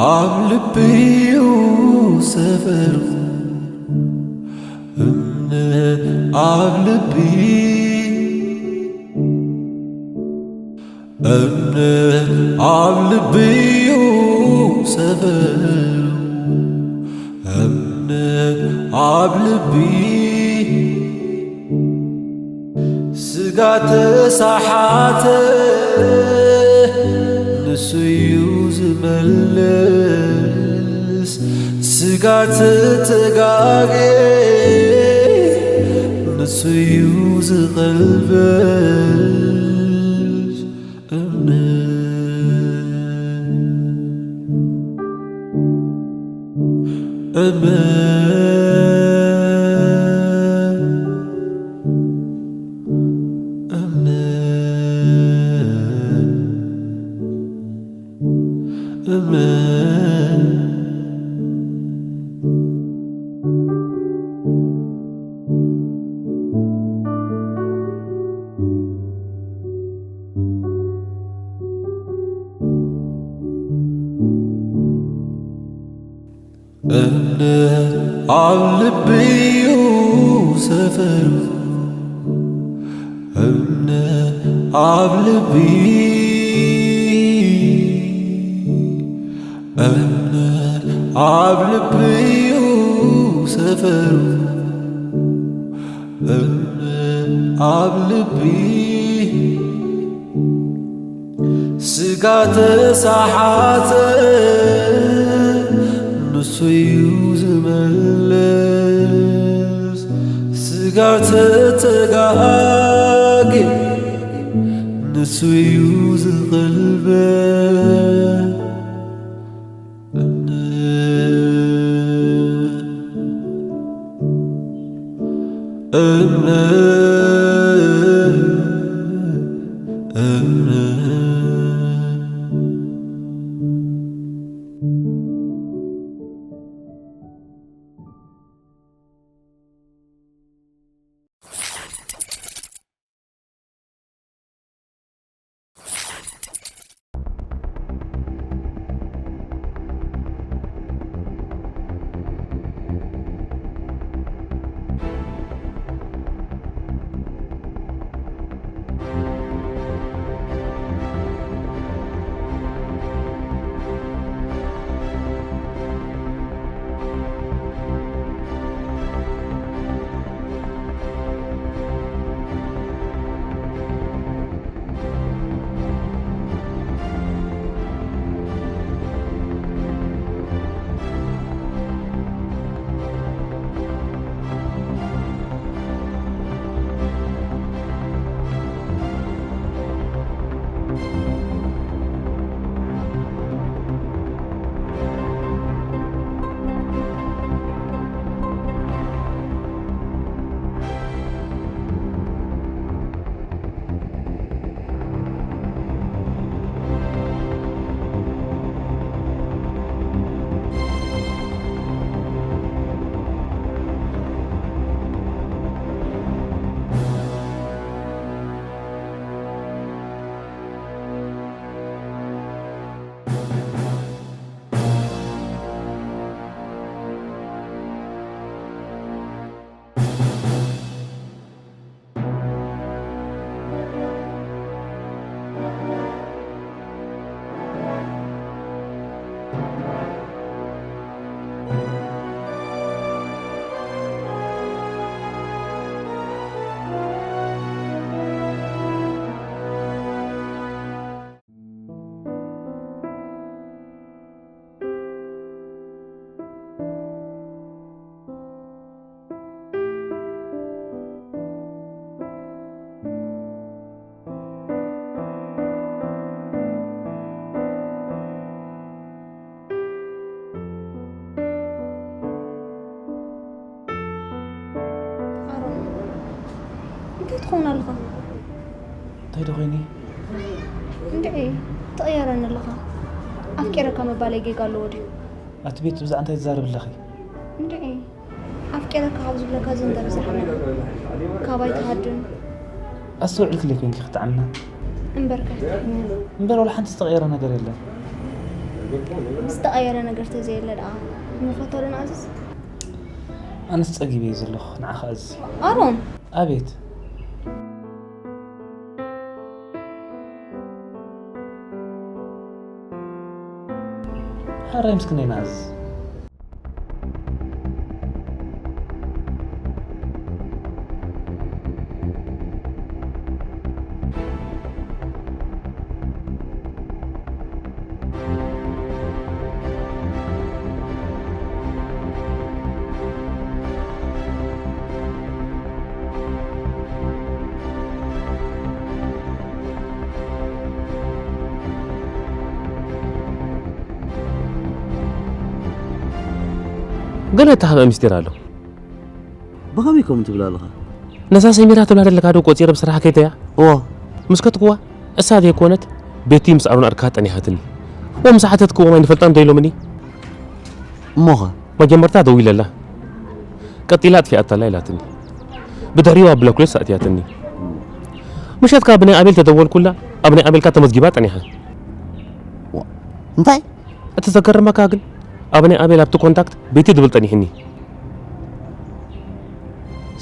ኣብ ልቢዩ ሰፈሩ እምነት ኣብ ልቢ እምነት ኣብ ልቢዩ ሰፈሩ እምነት ኣብ ልቢ ስጋ ተሳሓተ ንሱ እዩ ዝመልስ፣ ስጋ ተተጋጌ ንሱ እዩ ዝቐልበስ። እምነት፣ እምነት፣ እምነት፣ እምነት። እምነት ኣብ ልቢዩ ሰፈሩ፣ እምነት ኣብ ልቢ፣ እምነት ኣብ ልቢዩ ሰፈሩ፣ እምነት ኣብ ልቢ። ስጋ ተሳሓተ ንሱ እዩ ዝመልስ፣ ስጋ ተተጋጌ ንሱ እዩ ዝቐልበስ። እምነት፣ እምነት፣ እምነት። ኣሮን፣ እንታይ ትኸውን ኣለኻ? እንታይ ዶ ኮይነ? እንድዒ፣ ትቕየረኒ ኣለኻ። ኣፍቂረካ ምባለይ ጌጋ ኣለዎ ድዩ? ኣቲ ቤት፣ ብዛዕባ እንታይ ትዛረቢ ኣለኺ? እንድዒ፣ ኣፍቂረካ ካብ ዝብለካ ዘንተ ብዝሓና። ካባይ ትሃድን። ኣስተውዕልክለይ ኮንኪ ክትዓና። እምበርከ። እምበር ዋላ ሓንቲ ዝተቐየረ ነገር የለን። ዝተቐየረ ነገር ተዘየለ ደኣ ንፈቶ ዶ ንኣዝዝ? ኣነስ ጸጊበ እየ ዘለኹ፣ ንዓኻ ኣዝዝ። ኣሮን! ኣቤት። ሓራይ ምስክነይ ንኣዝዝ። ገለ እተሃብአ ምስጢር ኣሎ። ብኸመይ ከምኡ ትብል ኣለኻ? ነዛ ሰሚራ ትብላ ዘለካ ዶ ቆጺረ ብስራሕ ከይተያ? እዋ ምስ ከትክዋ እሳ ዘይኮነት ቤቲ ምስ ኣሮን ኣድካ ጠኒሓትኒ። ወምስ ሓተትክዎም ኣይንፈልጣን ዶ ኢሎምኒ? እሞኸ? መጀመርታ ደዊለላ። ቀጢላ ኣጥፊኣታላ ኢላትኒ። ብድሕሪኡ ኣብ ብለኩሌስ ኣእትያትኒ። ምሸትካ ብናይ ኣቤል ተደወልኩላ፣ ኣብ ናይ ኣቤልካ ተመዝጊባ ጠኒሓ። እንታይ? እቲ ዘገርመካ ግን ኣብ ናይ ኣቤል ኣብቲ ኮንታክት ቤቲ ዝብል ጠኒሕኒ።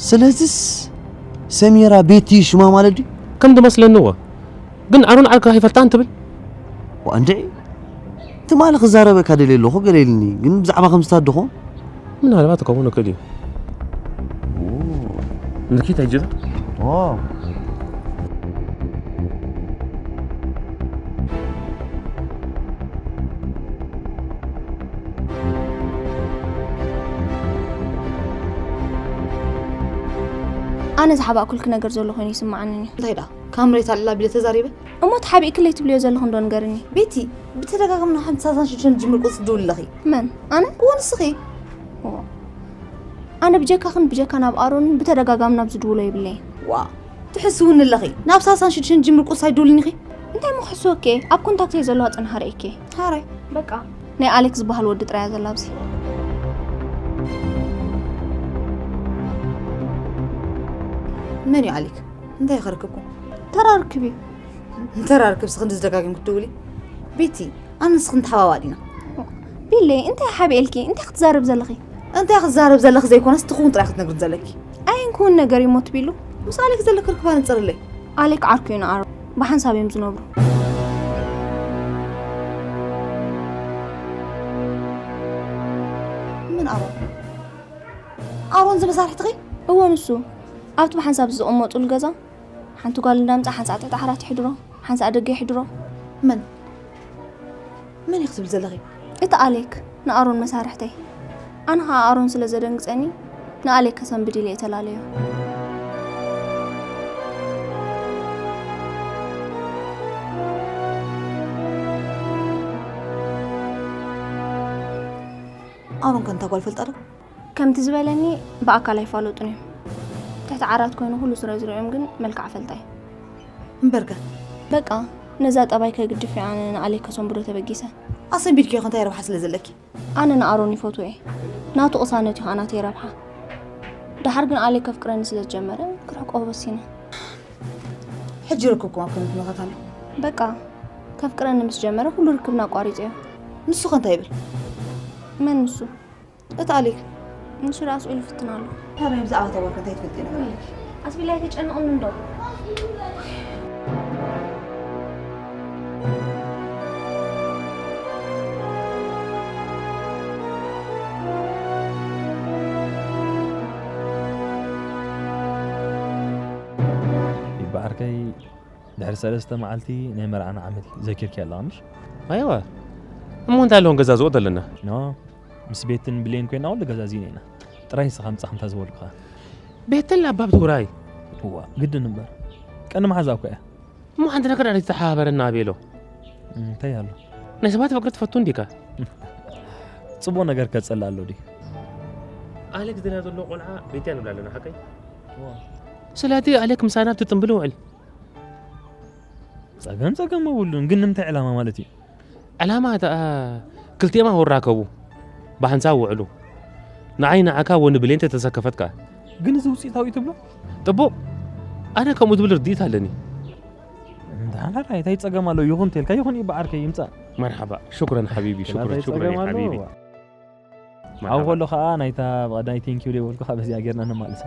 ስለዚስ ሰሚራ ቤቲ ሽማ ማለት ድዩ? ከም ዝመስለኒ እወ። ግን ኣሮን ዓርካ ይፈልጣ እንትብል ዋንድዒ ትማሊ ክዛረበካ ደልየ ኣለኹ ገለ ኢልኒ ግን ብዛዕባ ከምዝታደኹ ምናልባት ክኸውን ይኽእል እዩ። ንኪት ኣይጅር ኣነ ዝሓባእኩልኪ ነገር ዘሎ ኮይኑ ይስምዓኒ እዩ። እንታይ ደኣ? ካብ መሬት ኣልዕል ኣቢለ ተዛሪበ? እሞ ተሓቢእክለይ ትብልዮ ዘለኺ እንዶ ንገርኒ። ቤቲ፣ ብተደጋጋሚ ናብ ሓንቲ ሳልሳን ሽዱሽተን ዝጅምር ቁጽሪ ትድውሊ ኣለኺ። መን? ኣነ? እወ ንስኺ። እወ። ኣነ ብጀካኽን ብጀካ ናብ ኣሮንን ብተደጋጋሚ ናብ ዝድውሎ የብለይን። ዋእ! ትሕስውኒ ኣለኺ። ናብ ሳልሳን ሽዱሽተን ዝጅምር ቁጽሪ ኣይትድውልኒ ኢኺ? እንታይ እሞ ክሕስወኪ እየ? ኣብ ኮንታክተይ ዘለዋ ጽንሓ ርእየኪ እየ። ሓራይ። በቃ። ናይ ኣሌክ ዝበሃል ወዲ ጥራይ እያ ዘላ ኣብዚ። መን እዩ ኣሌክ? እንታይ እዩ ክርክብኩም? ተራ ርክብ እዩ። እንተ ራርክብ ስኽንዲ ዝደጋግም ክትድውሊ? ቤቲ፣ ኣነ ንስኽን ተሓባባል ኢና። ቢለይ፣ እንታይ ሓቢኤልኪ? እንታይ ክትዛረብ ዘለኺ? እንታይ ክዛረብ ዘለኺ ዘይኮነስ ትኽውን ጥራይ ክትነግርን ዘለኪ። ኣየንክውን ነገር እዩ ሞት ቢሉ። ምስ ኣሌክ ዘለኪ ርክብ ኣነጽርለይ። ኣሌክ ዓርኩ እዩ ንኣሮን። ብሓንሳብ እዮም ዝነብሩ። ምን ኣሮን? ኣሮን ዝመሳርሕትኺ? እወ ንሱ። ኣብቲ ብሓንሳብ ዝቕመጡሉ ገዛ ሓንቲ ጓል እንዳምጻ ሓንሳእ ትሕቲ ዓራት ይሕድሮ፣ ሓንሳእ ደገ ይሕድሮ። መን? መን ኢኺ ትብል ዘለኺ? እቲ ኣሌክ ንኣሮን መሳርሕተይ። ኣነ ኸኣ ኣሮን ስለ ዘደንግጸኒ ንኣሌክ ከሰንብድ ኢለ እየ ተላለዮ። ኣሮን ከንታ ጓል ፈልጣ ዶ? ከምቲ ዝበለኒ ብኣካል ኣይፋለጡን እዮም። ትሕቲ ዓራት ኮይኑ ኩሉ ስረ ዝሪኦም ግን መልክዓ ፈልጣ እዩ። እምበርከ በቃ ነዛ ጠባይ ከግድፍ እየ ኣነ ንኣሌክ ከሰንብዶ ተበጊሰ። ኣሰንቢድክዮ ከ እንታይ ረብሓ ስለ ዘለኪ? ኣነ ንኣሮን ይፈትዎ እየ። ናቱ ቅሳነት እዩ ከኣ ናተይ ረብሓ። ደሓር ግን ኣሌክ ከፍቅረኒ ስለ ዝጀመረ ክርሕቆ ወሲነ። ሕጂ ርክብኩም ኣብ ከመይ ኩነታት ኣሎ? በቃ ከፍቅረኒ ምስ ጀመረ ኩሉ ርክብና ኣቋሪጸዮ። ንሱ ከ እንታይ ይብል? መን ንሱ? እቲ ኣሌክ። ንሱ ደኣ ስኡ ኢሉ ይፍትን ኣሎ። ታዲያ ብዛዕባ እታ ጓልከ እንታይ ትፈልጥዮ ነገር ኣለኪ? ኣስቢላ ኣይተጨንቕኒ እንዶ። ይበዓርከይ ድሕሪ ሰለስተ መዓልቲ ናይ መርዓና ዓመት እዩ። ዘኪርኪ ኣለኻ ምሽ? ኣይዋ እሞ እንታይ ኣለዎ ንገዛዝኦ ዘለና? ኖ ምስ ቤትን ብሌን ኮይና ኩሉ ገዛዚእና ኢና። ጥራይ ንስኻ ምጻእ ከምታ ዝበልኩኻ። ቤተል ኣባብ ትግራይ። እዋ ግድን እምበር ቀኒ መሓዛ እኮ እያ። እሞ ሓንቲ ነገር ኣይተሓባበረና ኣቤሎ። እንታይ ኣሎ? ናይ ሰባት ፍቅሪ ትፈቱ እንዲካ? ጽቡቕ ነገር ከጸላ ኣሎ ድዩ? ኣሌክ ዝደልያ ዘሎ ቆልዓ ቤትያ ንብላ ኣለና ሓቀይ? ስለቲ ኣሌክ ምሳና ብትጥምብል ውዕል። ጸገም ጸገም የብሉን ግን ንምንታይ ዕላማ ማለት እዩ? ዕላማ ደኣ ክልቲኦም ኣወራከቡ ብሓንሳብ ውዕሉ ንዓይ ንዓካ ወ ንብሌን ተተሰከፈት ከኣ። ግን እዚ ውጽኢታዊ እዩ ትብሎ? ጥቡቕ ኣነ ከምኡ ዝብል ርድኢት ኣለኒ። እንድሓር እንታይ ጸገም ኣለዎ ይኹን ተልካ ይኹን እዩ ብዓርከይ ይምጻእ። መርሓባ። ሽኩረን ሓቢቢ፣ ሽኩረን፣ ሽኩረን ሓቢቢ። መርሓባ። ከሎ ከዓ ናይታ ብቐዳይ ቴንኪዩ ደይበልኩኻ በዚኣ ጌርና ነማልሳ።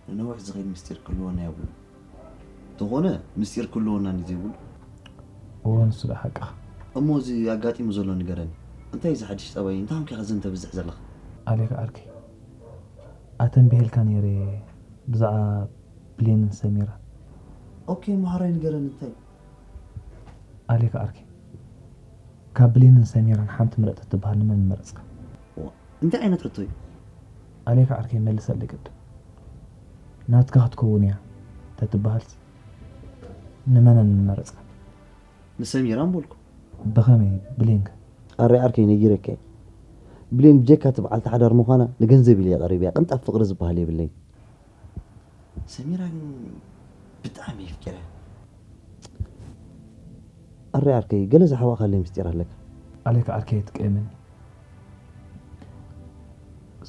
ንነዊሕ ዝኸይድ ምስጢር ክህልወና የብሉ። እንተኾነ ምስጢር ክህልወና እንዲ ዘይብሉ። እዎ፣ ንሱ ደኣ ሓቅኻ። እሞ እዚ ኣጋጢሙ ዘሎ ንገረኒ። እንታይ እዚ ሓድሽ ጸባይ? እንታይ ኮንካ ከ ዘንተብዝሕ ዘለኻ? ኣሌክ ዓርከይ፣ ኣተንቢሄልካ ነይረ ብዛዕባ ብሌንን ሰሚራን። ኦኬ፣ እሞ ሓራይ ንገረኒ እንታይ? ኣሌክ ዓርከይ፣ ካብ ብሌንን ሰሚራን ሓንቲ ምረጽ እትበሃል ንመን ምመረጽካ? ዋ፣ እንታይ ዓይነት ሕቶ እዩ? ኣሌክ ዓርከይ፣ መልሰለይ ቅድም። ናትካ ክትከውን እያ ተትበሃልሲ ንመነን ምመረጽካ? ንሰሚራ ምበልኩ። ብኸመይ ብሌንከ? ኣረ ዓርከይ ነጊረካ እየ። ብሌን ብጀካ እቲ በዓልቲ ሓዳር ምዃና ንገንዘብ ኢለ እየ ቀሪበያ። ቅንጣብ ፍቕሪ ዝበሃል የብለይን። ሰሚራ ግን ብጣዕሚ እየ ኣፍቂረያ። ኣረ ዓርከይ ገለ ዝሓባእኻለይ ምስጢር ኣለካ። ኣሌክ ዓርከይ ኣይትቀየመኒ።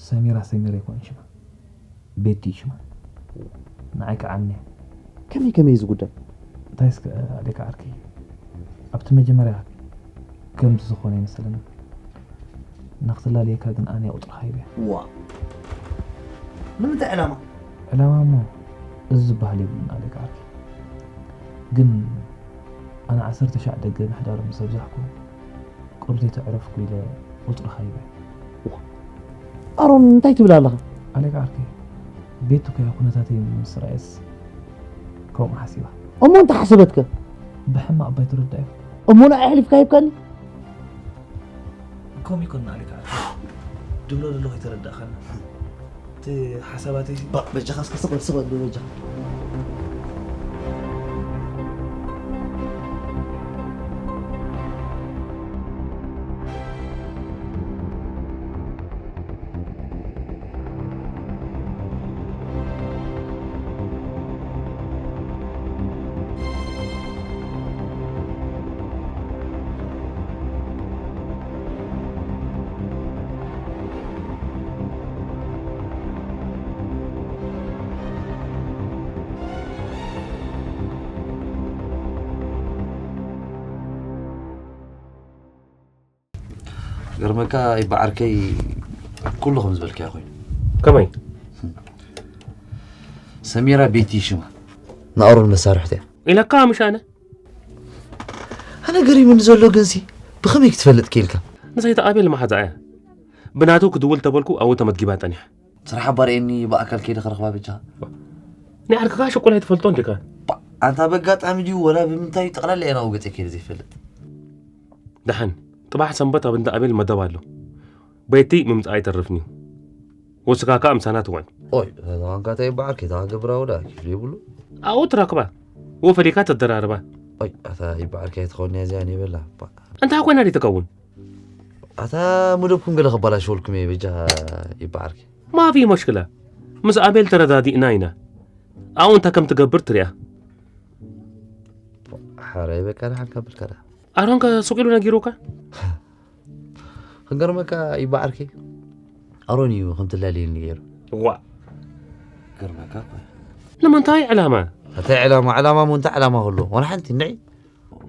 ሰሚራ ሰሚራ ኣይኮነን ሽማ። ቤቲ እዩ ሽማ። ንዓይ ከዓ ኣምንያ። ከመይ ከመይ እዚ ጉዳይ? እንታይ እስከ ኣዴካ ዓርከይ? ኣብቲ መጀመርያ ከምዚ ዝኾነ ኣይመሰለኒ። ንክትላለየካ ግን ኣነ ቁፅርኻ ሂበያ። ዋ። ንምንታይ ዕላማ? ዕላማ እሞ እዚ ዝበሃል የብሉን ኣዴካ ዓርከይ። ግን ኣነ ዓሰርተ ሻዕ ደገ ምሕዳር ምስ ኣብዛሕኩ ቁርደይ ተዕረፍኩ ኢለ ቁፅርኻ ሂበያ። ኣሮን እንታይ ትብል ኣለኻ? ኣሌክ ዓርከይ፣ ቤቱ ከ ኩነታተይ ምስ ረኣየስ ከምኡ ሓሲባ። እሞ እንታይ ሓሰበትከ? ብሕማቕ ባይ ትርዳእ እዩ። እሞ ንዓይ ኣሕሊፍካ ሂብካኒ? ከምኡ ይኮን ኣሌክ ዓርከይ። ድብሎ ዘለኹ ኣይተረዳእኻኒ። እቲ ሓሳባተይ ሲ- ባ- በጃኻ እስከ ስቕ በል፣ ስቕ በል በጃኻ። ገርመካ ይበዓርከይ ኩሉ ከም ዝበልካዮ ኮይኑ። ከመይ? ሰሚራ ቤቲ ሽማ ንኣሮን መሳርሕቲ እያ። ኢለካ ምሽ ኣነ? ኣነ ገሪሙኒ ዘሎ ግንሲ ብኸመይ ክትፈልጥ ክኢልካ? ንሰይቲ ኣቤል መሓዛ እያ። ብናቱ ክድውል ተበልኩ ኣብኡ ተመዝጊባ ጸኒሓ። ስራሕ ኣባሪኤኒ ብኣካል ከይደ ክረኽባ ብቻ። ናይ ዓርክኻ ሽቁል ኣይትፈልጦ እንዲኻ? ባ- ኣንታ በጋጣሚ ድዩ ወላ ብምንታይ ጠቕላላ እየ ናብኡ ገጸ ከይደ ዘይፈልጥ። ደሓን፣ ጽባሕ ሰንበት ኣብ እንዳ ኣቤል መደብ ኣሎ። ቤቲ ምምጻእ ኣይተርፍን እዩ። ወስኻ ከኣ ምሳና ትውዕል። ኦይ፣ ተዋንካ እንታይ ይበዓል? ከይታ ገብራ ወዳ ኪፍ ይብሉ። ኣብኡ ትረኽባ። ወፈሊካ ተደራርባ። ኦይ፣ ኣታ ይበዓል ከይትኸውን እያ እዚኣ እኔ በላ። ባ- እንታይ ኮይና ደይ ትከውን? ኣታ መደብኩም ገለ ከባላሽወልኩም እየ በጃ ይበዓል። ማፊ መሽክላ። ምስ ኣቤል ተረዳዲእና ኢና። ኣብኡ እንታይ ከም ትገብር ትሪኣ። ሓራይ በቃ ደሓን ካብ በልካ ደኣ። ኣሮን ከ ሱቅ ኢሉ ነጊሩካ? ክገርመካ ይበዓርከይ ኣሮን እዩ ከም ትላለየኒ ገይሩ። ዋ። ገርመካ እኮ። ንምንታይ ዕላማ? እንታይ ዕላማ? ዕላማ እሞ እንታይ ዕላማ ክህልዎ? ዋላ ሓንቲ እንድዒ።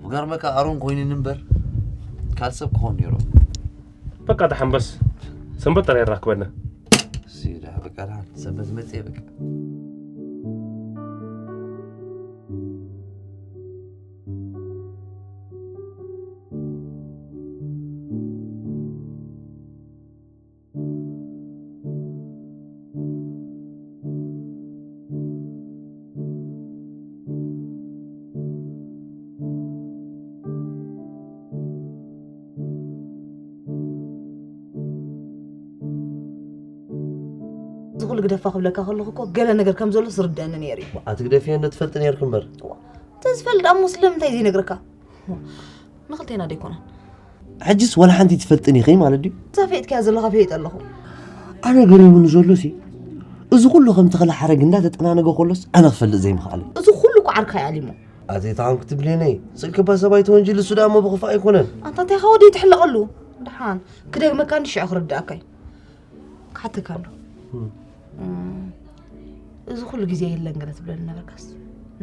ክገርመካ ኣሮን ኮይኑኒ እምበር ካልእ ሰብ ክኸውን ነይሩ። በቃ ደሓን በስ ሰንበት ጥራይ የራክበና። እሲ ደሓን በቃ ደሓን ሰንበት መጽእ በቃ። ኩሉ ግደፋ ክብለካ ከለኹ እኮ ገለ ነገር ከም ዘሎ ዝርደኣኒ ነይሩ እዩ። ኣቲ ግደፍዮ እንዶ ትፈልጢ ነይርኪ እምበር። ተዝፈልጥ ኣሞ ስለምንታይ ዘይነግረካ? ንኽልቴና ዶ ኣይኮነን? ሕጅስ ወላ ሓንቲ ትፈልጥን ኢኺ ማለት ድዩ? እዛ ፈይጥካያ ዘለኻ ፈይጥ ኣለኹ። ኣነ ገሪሙኒ ዘሎ ሲ፣ እዚ ኩሉ ከም ተኽለ ሓረግ እንዳተጠናነገ ከሎስ ኣነ ክፈልጥ ዘይምኽኣለይ። እዚ ኩሉ እኮ ዓርካ እዩ ዓሊሞ። ኣዘይተሓንኩ ትብሌነይ፣ ስልኪ እባ ሰብኣይ ተወንጂሉ እሱ ደኣ እሞ ብኽፋእ ኣይኮነን። ኣንታ እንታይ ከወዲ ትሕለቐሉ? ደሓን ክደግመካ እንዲ ሽዑ ክርድኣካ እዩ። ክሓተካ ኣሎ። እም። እዚ ኩሉ ግዜ የለን ገለ ትብለኒ ነበርካስ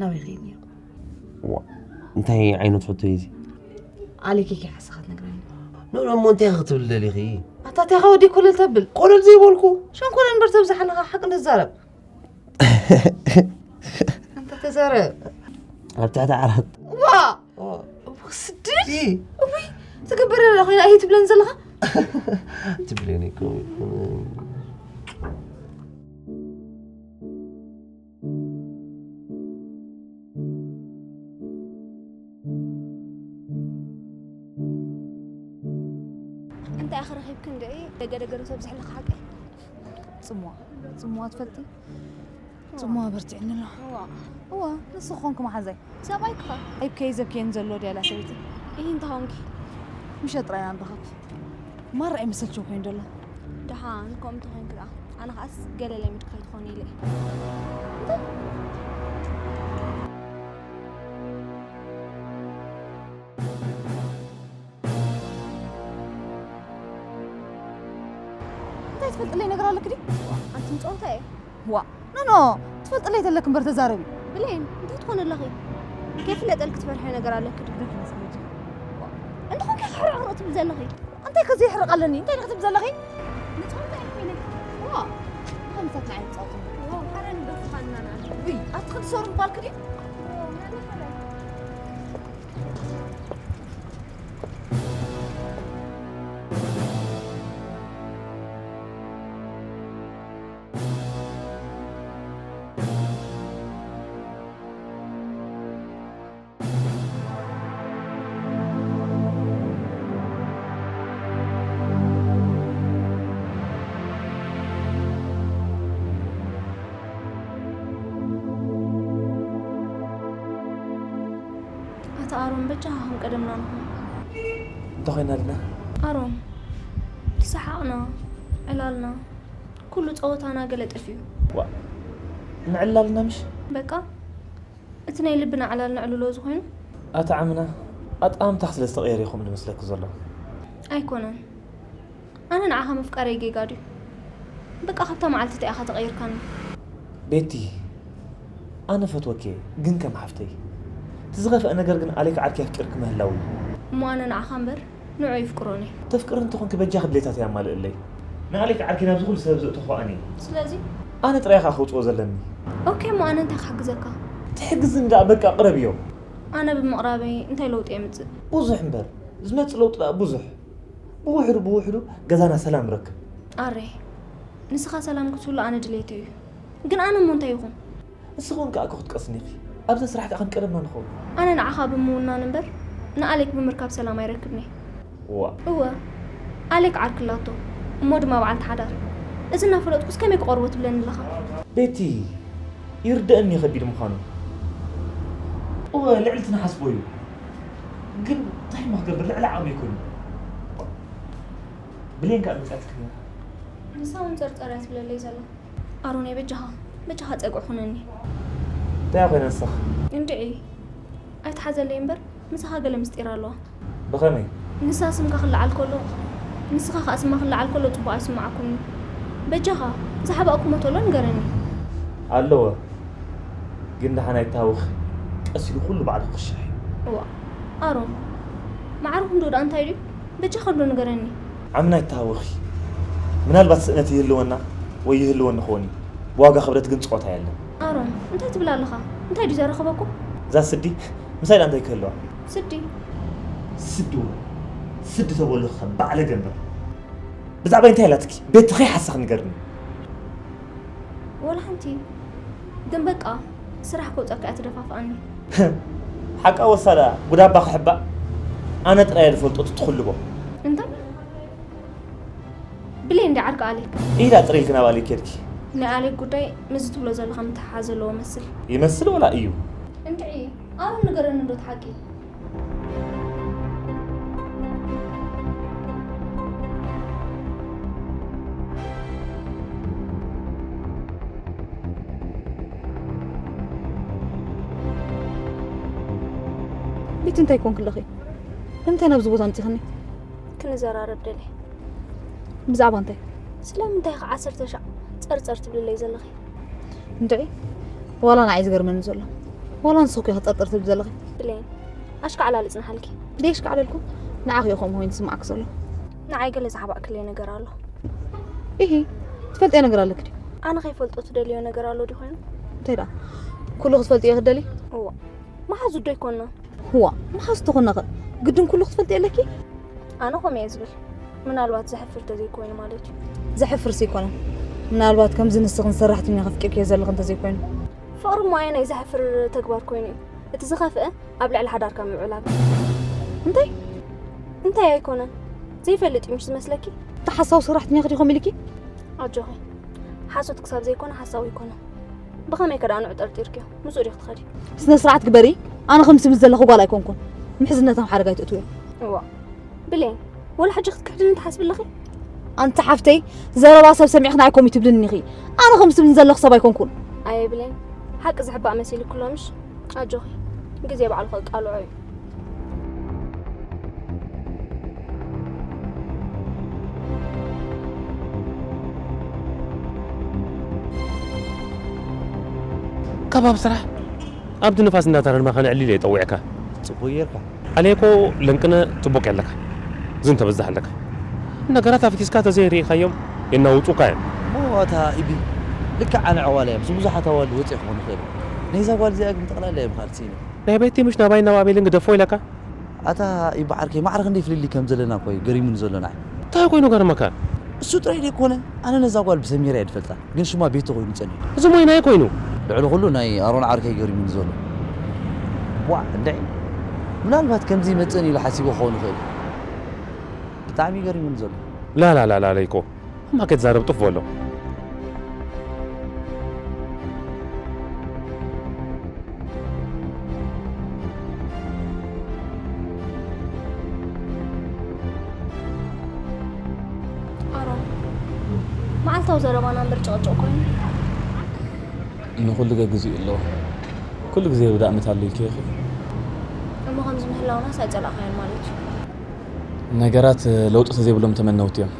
ናበይ ከይድ ነይሩ? ዋ፣ እንታይ ዓይነት ሕቶ እዩ እዚ? ኣሌኬ ከይሓሰኻ ትነግረኒ። ኖ፣ ኖ፣ እሞ እንታይ ኢኺ ክትብሊ ደሊኺ? ኣታ እንታይ ኢኻ ወዲ ኮለል ተብል? ኮለል ዘይበልኩ። ሸንኮለል እምበር ተብዝሓ ኣለኻ፣ ሓቂ እንተዛረብ። ኣንታ ተዛረብ። ኣብ ትሕቲ ዓራት። ዋ! ዋ! ስድድ? እይ። እውይ! ትገብር ኮይና እይ ትብለን ዘለኻ? ትብለኒ እኮ። እንታይ ኢኺ ረኺብኪ እንድዒ ደገ ደገ ዶ ተብዝሕልኺ ሓቀይ? ጽምዋ ጽምዋ ትፈልጢ? ጽምዋ በርቲዕኒ ኣሎ። እዋ እዋ ንስኺ ኮንኪ መሓዛይ። ሰብኣይኪ ኸ? ኣይብከይ ዘብክየን ዘሎ ድያ እላ ሰበይቲ? ኢሂ እንታይ ኾንኪ? ምሸት ጥራይ ኢና ንራኸብ። ማራ እዩ መሰልችው ኮይኑ ዘሎ። ደሓን ከምኡ ተኾይንኪ ደኣ ኣነ ኸኣስ ገለ ለሚድኪ ከይትኾኒ ኢለ እየ። እንታይ ትፈልጥለይ ነገር ኣለኪ ድዩ? ኣንቲ ምጸወታ እየ። ዋእ ኖኖ ትፈልጥለይ ተለኪ እምበር ተዛረቢ። ብሌን እንታይ ትኾኒ ኣለኺ? ከይፍለጠልኪ ትፈርሕዮ ነገር ኣለኪ ድዩ? እንድኹም ከ ሕርቕርቕ ትብሊ ዘለኺ? እንታይ ከ ዘይሕርቕ ኣለኒ? እንታይ ኢኺ ትብሊ ዘለኺ? ምጸወታ እየ ኮይነ። ዋእ ከምሳት ንዓይ ምጻወቲ። ዋው ሓረን ደስኻና ንዓና። ውይ ኣቲ ክትሰሩ ምባልኪ ድዩ? ኣታ ኣሮን በጃኻ ከም ቀደምና ንኹን። እንታይ ኮይና ኣልና? ኣሮን እቲ ሰሓቕና፣ ዕላልና፣ ኩሉ ጸወታና ገለ ጠፊኡ። ዋእ ንዕላልና ምሽ? በቃ እቲ ናይ ልብና ዕላል ነዕልሎ እዚ ኮይኑ። ኣታ ዓምና ኣጣምታኽ ስለ ዝተቐየረ ኢኹም ዝመስለኪ ዘሎ። ኣይኮነን። ኣነ ንዓኻ ምፍቃረይ ጌጋ ድዩ? በቃ ካብታ መዓልቲ እቲኣ ኢኻ ተቐይርካኒ። ቤቲ ኣነ ፈትወኪ እየ ግን ከም ሓፍተይ። እቲ ዝኸፍአ ነገር ግን ኣሌክ ዓርኪ ኣፍቂርኪ ምህላው እዩ። እሞ ኣነ ንዓኻ እምበር ንዑ ኣይፍቅሮን እየ። ተፍቅሪ እንተኾንኪ በጃኺ ድሌታተይ ኣማልእለይ። ንኣሌክ ዓርኪ ናብዚ ኩሉ ሰበብ ዘእተኹ ኣነ እየ። ስለዚ ኣነ ጥራይ ኢኻ ከውፅኦ ዘለኒ። ኦኬ እሞ ኣነ እንታይ ክሕግዘካ? ትሕግዝኒ ደኣ በቃ ቅረብዮ። ኣነ ብምቕራበይ እንታይ ለውጢ የምፅእ? ብዙሕ እምበር ዝመፅእ ለውጢ ደኣ ብዙሕ። ብውሕዱ ብውሕዱ ገዛና ሰላም ንረክብ። ኣሬ ንስኻ ሰላም ክትህሉ ኣነ ድሌተይ እዩ። ግን ኣነ እሞ እንታይ ይኹን? ንስኺ እውን ከኣ እኮ ክትቀስኒ ኢኺ። ኣብዛ ስራሕ ከኣ ከም ቀደምና ንኸውን። ኣነ ንዓኻ ብምውናን እምበር ንኣሌክ ብምርካብ ሰላም ኣይረክብን እየ። ዋእ። እወ ኣሌክ ዓርኪ ኣላቶ እሞ ድማ በዓልቲ ሓዳር። እዚ እናፈለጥኩስ ከመይ ክቐርቦ ትብለኒ ኣለኻ? ቤቲ ይርደኣኒ እዩ ከቢድ ምዃኑ። እወ ልዕሊ እቲ ንሓስቦ እዩ። ግን እንታይ እሞ ክገብር ልዕሊ ዓቕመይ ኮይኑ። ብሌን ከኣ መጺኣትኪ ነይራ። ንሳ እውን ጸርጸር እያ ትብለለይ ዘላ። ኣሮነይ በጃኻ በጃኻ ጸግዒ ኩነኒ። እንታይ ኮይና ንስኻ? እንድዒ ኣይትሓዘለይ እምበር ምሳኻ ገለ ምስጢር ኣለዋ። ብኸመይ? ንሳ ስምካ ክለዓል ከሎ ንስኻ ከኣ ስማ ክለዓል ከሎ ጽቡቕ ኣይስምዓኩምን እዩ። በጃኻ ዝሓባእኩሞ ተሎ ንገረኒ። ኣለወ ግን ደሓን ኣይትሃውኺ ቀስ ኢሉ ኩሉ ባዕሉ ክኽሽሕ እዩ። እዋእ ኣሮን ማዕርኹም ዶ ደኣ እንታይ ድዩ? በጃኻ እንዶ ንገረኒ። ዓምና ኣይተሃወኺ። ምናልባት ስእነት ይህልወና ወይ ይህልወኒ ክኸውን እዩ። ብዋጋ ክብረት ግን ጸወታ የለን። ኣሮን እንታይ ትብል ኣለኻ? እንታይ ድዩ ዘራኽበኩም? እዛ ስዲ ምሳይ ደኣ እንታይ ክህልዋ? ስዲ? ስዲ እውን ስዲ ተበሉኺ ከም ባዕለገ እምበር ብዛዕባይ እንታይ ኣላትኪ? ቤቲ ከይሓሰኺ ንገርኒ። ወላ ሓንቲ ግን በቃ ስራሕ ከውፀካ እያ ትደፋፍኣኒ። ሓቃ ወሳዳ ጉዳባ ክሕባእ ኣነ ጥራይ እየ ዝፈልጦ ትትኽልቦ። እንታይ ብሌ እንዲ ዓርኪ ኣሌክ ኢዳ ጥሪልኪ ናብ ኣሌክ ኬድኪ ናይ ኣሌክ ጉዳይ ምስዚ ትብሎ ዘለኻ ምትሓሓዝ ዘለዎ መስል። ይመስል ወላ እዩ? እንድዒ፣ ኣሮን ንገረኒ እንዶ እቲ ሓቂ። ቤቲ፣ እንታይ ኮንክ ኣለኺ? ንምንታይ ናብዚ ቦታ ኣምፂኽኒ? ክንዘራረብ ደልየ። ብዛዕባ እንታይ? ስለምንታይ ኢኻ ዓሰርተ ሻዕ ጸርጸር ትብልለይ ዘለኺ? እንድዒ፣ ዋላ ንዓይ ዝገርመኒ ዘሎ፣ ዋላ ንስኺ ኢኺ ጸርጸር ትብሊ ዘለኺ። ብሌን፣ ኣሽካዕላል ጽንሓልኪ። ደይ ኣሽካዕለልኩ፣ ንዓኺ እዩ ከምኡ ኮይኑ ዝስምዓኪ ዘሎ። ንዓይ ገለ ዝሓባእክለይ ነገር ኣሎ። ኢሂ፣ ትፈልጥዮ ነገር ኣለኪ ድዩ? ኣነ ከይፈልጦ ትደልዮ ነገር ኣሎ ድዩ ኮይኑ? እንታይ ደኣ? ኩሉ ክትፈልጥዮ ትደልዪ? እዋ፣ መሓዙ ዶ ኣይኮንና? እዋ፣ መሓዙ ተኾንና ኸ ግድን ኩሉ ክትፈልጥዮ ኣለኪ? ኣነ ከምኡ እየ ዝብል። ምናልባት ዘሕፍር ተዘይኮይኑ ማለት እዩ። ዘሕፍርሲ ኣይኮነን። ምናልባት ከምዚ ንስኽን ሰራሕተኛ ከፍቂርክዮ ዘለኺ እንተዘይኮይኑ። ፍቕሪ እሞ ኣየናይ ዘሕፍር ተግባር ኮይኑ እዩ? እቲ ዝኸፍአ ኣብ ልዕሊ ሓዳርካ ምውዕላል። እንታይ? እንታይ ኣይኮነን? ዘይፈልጥ እዩ ምሽ ዝመስለኪ? እቲ ሓሳዊ ሰራሕተኛኺ ድዩ ከምኡ ኢሉኪ? ኣጆኺ። ሓሶት ክሳብ ዘይኮነ ሓሳዊ ኣይኮነን። ብኸመይ ከ ደኣ ንዑ ጠርጢርክዮ? ምስኡ ዲኺ ትኸዲ? ስነ ስርዓት ግበሪ። ኣነ ከምዚ ትብሊ ዘለኺ ጓል ኣይኮንኩን። ምሕዝነት ኣብ ሓደጋ ኣይትእትውዮ። እዋ። ብሌን፣ ወላ ሕጂ ክትክሕድኒ ትሓስቢ ኣለኺ? ኣንቲ ሓፍተይ፣ ዘረባ ሰብ ሰሚዕኽን ኣይኮም ትብልኒ ኢኺ። ኣነ ከምዚ ትብልኒ ዘለኺ ሰብ ኣይኮንኩን። ኣየ ብሌን፣ ሓቂ ዝሕባእ መሲልኪ ኣሎ ምሽ? ኣጆኺ፣ ግዜ ባዕሉ ከቃልዖ እዩ። ከባብ ስራሕ ኣብቲ ንፋስ እንዳተረርመኻ ንዕሊል እየ ጠዊዕካ። ጽቡቅ ጌርካ። ኣሌኮ ለንቅነ ጽቡቅ ኣለካ። ዝን ተበዛሕ ኣለካ። ነገራት ኣፍኪስካ ተዘይርኢኻዮም የናውጹካ እዮም። እሞ ኣታ ኢቢ፣ ልክዕ ኣነ ዕዋላ እየ። ምስ ብዙሓት ኣዋልድ ወጺኤ ክኾን ይኽእል። ናይዛ ጓል እዚኣ ግን ጠቕላላ እየ ብኻልሲ ኢለ። ናይ ቤቲ ምሽ ናባይ ናብ ኣቤልን ግደፎ ኢለካ? ኣታ ኢቢ ዓርከይ፣ ማዕረ ክንደይ ፍልልይ ከም ዘለና እኮ እዩ ገሪሙኒ ዘሎ ንዓይ። እንታይ ኮይኑ ገርመካ? እሱ ጥራይ ደይኮነ፣ ኣነ ነዛ ጓል ብሰሚራ እየ ዝፈልጣ። ግን ሽማ ቤቲ ኮይኑ ጸኒሑ። እዚ ሞይ ናይ ኮይኑ። ልዕሊ ኩሉ ናይ ኣሮን ዓርከይ ገሪሙኒ ዘሎ። ዋዕ እንድዒ። ምናልባት ከምዚ ይመጽእን ኢሉ ሓሲቡ ክኸውን ይኽእል። ብጣዕሚ ገሪሙኒ ዘሎ። ላላላላ ለይኮ። እማ ከይትዛረብ ጡፍ በሎ። ኣሮን፣ መዓልታዊ ዘረባና እምበር ጭቕጭቕ ኮይኑ። ንኹሉ ገ ግዜኡ ኣለዎ። ኩሉ ግዜ ርዳእ ምታሉ ኢልክዮ ኢኺ። እሞ ከምዚ ምህላውናስ ኣይጸላእካዮን ማለት እዩ። ነገራት ለውጢ ተዘይብሎም ተመነውቲ እዮም።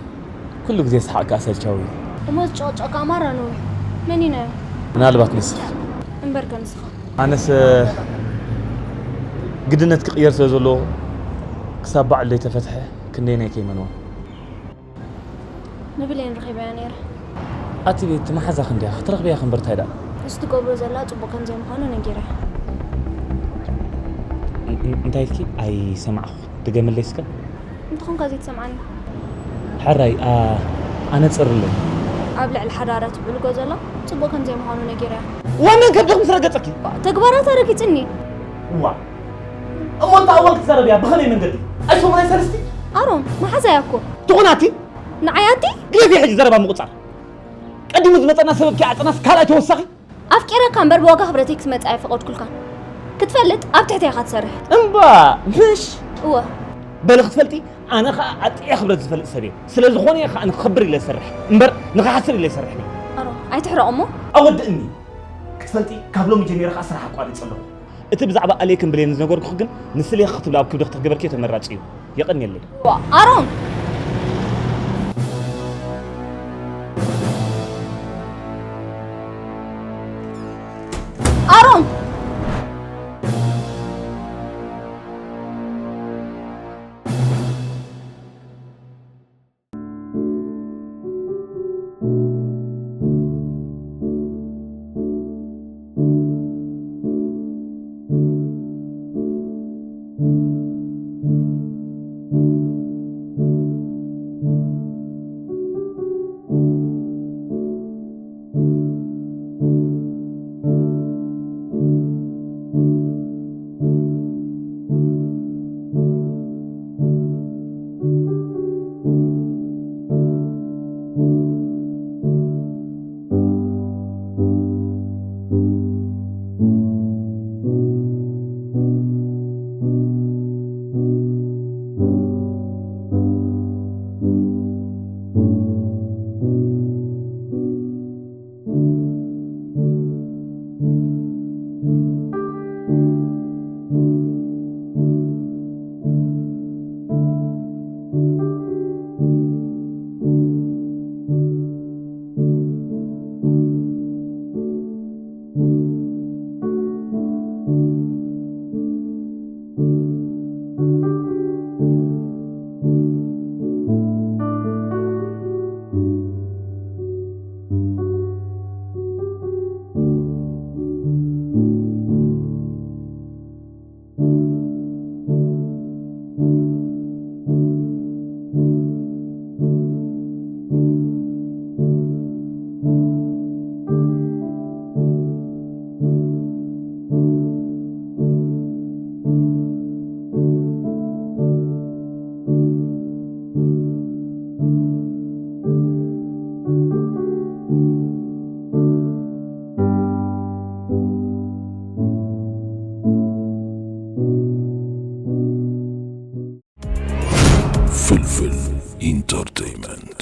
ኩሉ ግዜ ሰሓቕ ከኣ ሰልቻዊ እዩ። እሞ ዝጨቕጨቕካ ማራ ንውሕ መን እዩ ናዮ? ምናልባት ንስኺ። እምበርከ ንስኻ? ኣነስ ግድነት ክቕየር ስለ ዘለዎ ክሳብ ባዕሉ ዘይተፈትሐ ክንደየናይ ከይመንዋ። ንብሌን ረኺበያ ነይረ። ኣቲ ቤቲ መሓዛኺ እንድያ ክትረኽብያ እምበር እንታይ ደኣ። እዚ ትገብሮ ዘላ ጽቡቕ ከም ዘይምዃኑ ነጊረያ። እንታይ ኢልኪ? ኣይሰማዕኹ። ድገምለይ እስከ። እንተኾንካ ዘይትሰምዓኒ። ሕራይ ኣነጽርለይ። ኣብ ልዕሊ ሓዳራ ትብዕልጎ ዘላ ጽቡቕ ከም ዘይምዃኑ ነጊረያ። እዋን መንከብድኽ ምስ ረገጸኪ። ተግባራታ ረጊጽኒ። እዋ እሞ እንተ እዋን ክትዛረብያ ብኸመይ መንገዲ? ኣይሰሙናይ ሰለስቲ። ኣሮን መሓዛያ እኮ። ትኾናቲ። ንዓያቲ። ግደፊ ሕጂ ዘረባ ምቁጻር። ቀዲሙ ዝመጸና ሰበብኪ ኣጸናስ ካልኣይ ተወሳኺ። ኣፍቂረካ እምበር ብዋጋ ክብረተይ ክትመጽእ ኣይፈቐድኩልካን። ክትፈልጥ ኣብ ትሕተይ ኢኻ ትሰርሕ። እምባ ምሽ። እወ። በሊ ክትፈልጢ ኣነ ኸኣ ኣጥዕየ ክብረት ዝፈልጥ ሰብ እየ። ስለ ዝኾነ እየ ኸኣ ንኽኸብር ኢለ ዝሰርሕ እምበር ንኽሓስር ኢለ ኣይሰርሕን እየ። ኣሮን ኣይትሕረቕ እሞ። ኣወድእኒ። ክትፈልጢ ካብ ሎሚ ጀሚረ ኸኣ ስራሕ ኣቋሪጸ ኣለኹ። እቲ ብዛዕባ ኣሌክን ብሌንን ዝነገርኩኺ ግን ንስሌኺ ክትብሊ ኣብ ክብድኺ ተትገበርክዮ ተመራጺ እዩ። የቐንየለይ። ኣሮን! ኣሮን! ፍልፍል ኢንተርቴይመንት።